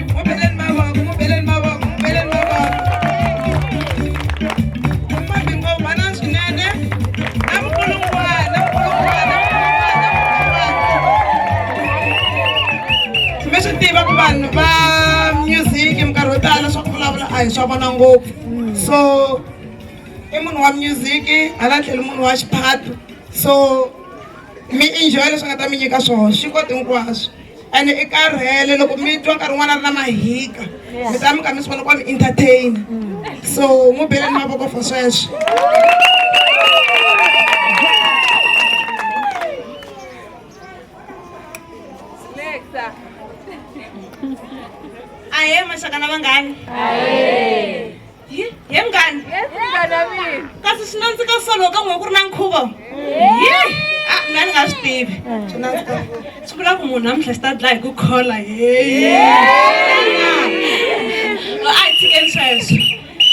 N'wi beleni mavoko, n'wi beleni mavoko, n'wi beleni mavoko. Mabingo vana swinene na mukulungwana, mukulungwana, mukulungwana, mukulungwana. Mi swi tiva ku vanhu va music minkarhi yo tala swa ku vulavula a hi swa vona ngopfu so i munhu wa music hala tlhelo munhu wa xiphato so mi enjoy leswi nga ta mi nyika swona swi koti hinkwaswo ene i karhele loko mi twa nkarhi wun'wana a ri na mahika mi ta mi kha mi swi vona ku wa mi entertain so n'wi beleni mavoko for sweswo. Ahee maxaka na vanghani. He he munghana. Yes, munghana wa mina. Kasi swi nandzika so loko ka n'we ku ri na nkhuvo. He a mina ni nga swi tivi. Swi nandzika swi vula ku munhu namuntlha xi ta dlaya hi ku khola he. A hi tshikeni sweswo.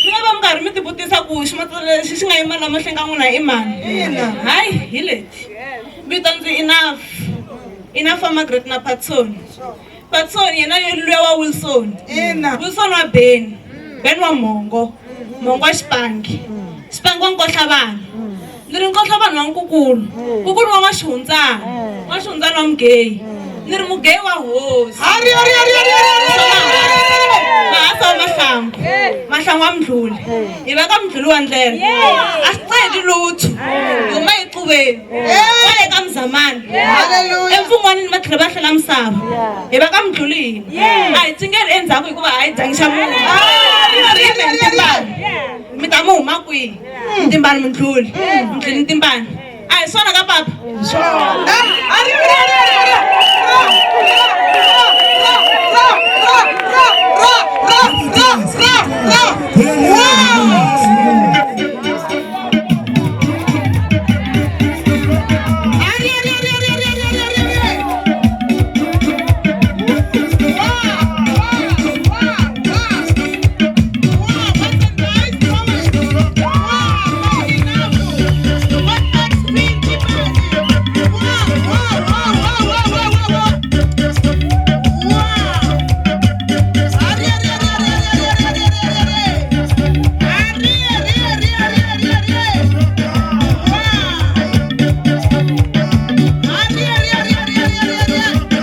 Mi nga va mi karhi mi tivutisa ku ximatsana lexi xi nga yima la mahlweni ka n'wina i mani. Hayi hi leti. Vito ndzi Enough. Enough wa Margaret na Patson. Patson yena yo luya wa Wilson. Ina. Wilson wa Ben. Ben wa Mongo. Mongo wa Xipangi. Xipangi wa Nkohla vanhu. Ni ri Nkohla vanhu wa Nkukulu. Nkukulu wa N'waxihundzana. N'waxihundzana wa Mugeyi. Ni ri Mugeyi wa hosi. Hari, hari, hari, hari, hari, hari, hari, hari. Mahasa wa Mahlangu. Mahlangu wa Mdluli. Hi va ka Mdluli wa ndlela. A swi celi lutho. Hi huma eXuveni. Kwale ka Mzamani. Hallelujah. Emfun'wanini va tlhela va hlela misava. Hi va ka Mdluli hina. A hi tsingeli endzhaku hikuva a hi dyangi xa munhu. Rime Ntimbani. Mi ta mi huma kwihi? Ntimbani Mdluli. Mdluli Ntimbani. A hi swona ka papa? Swona. Hari, hari, hari, hari, hari.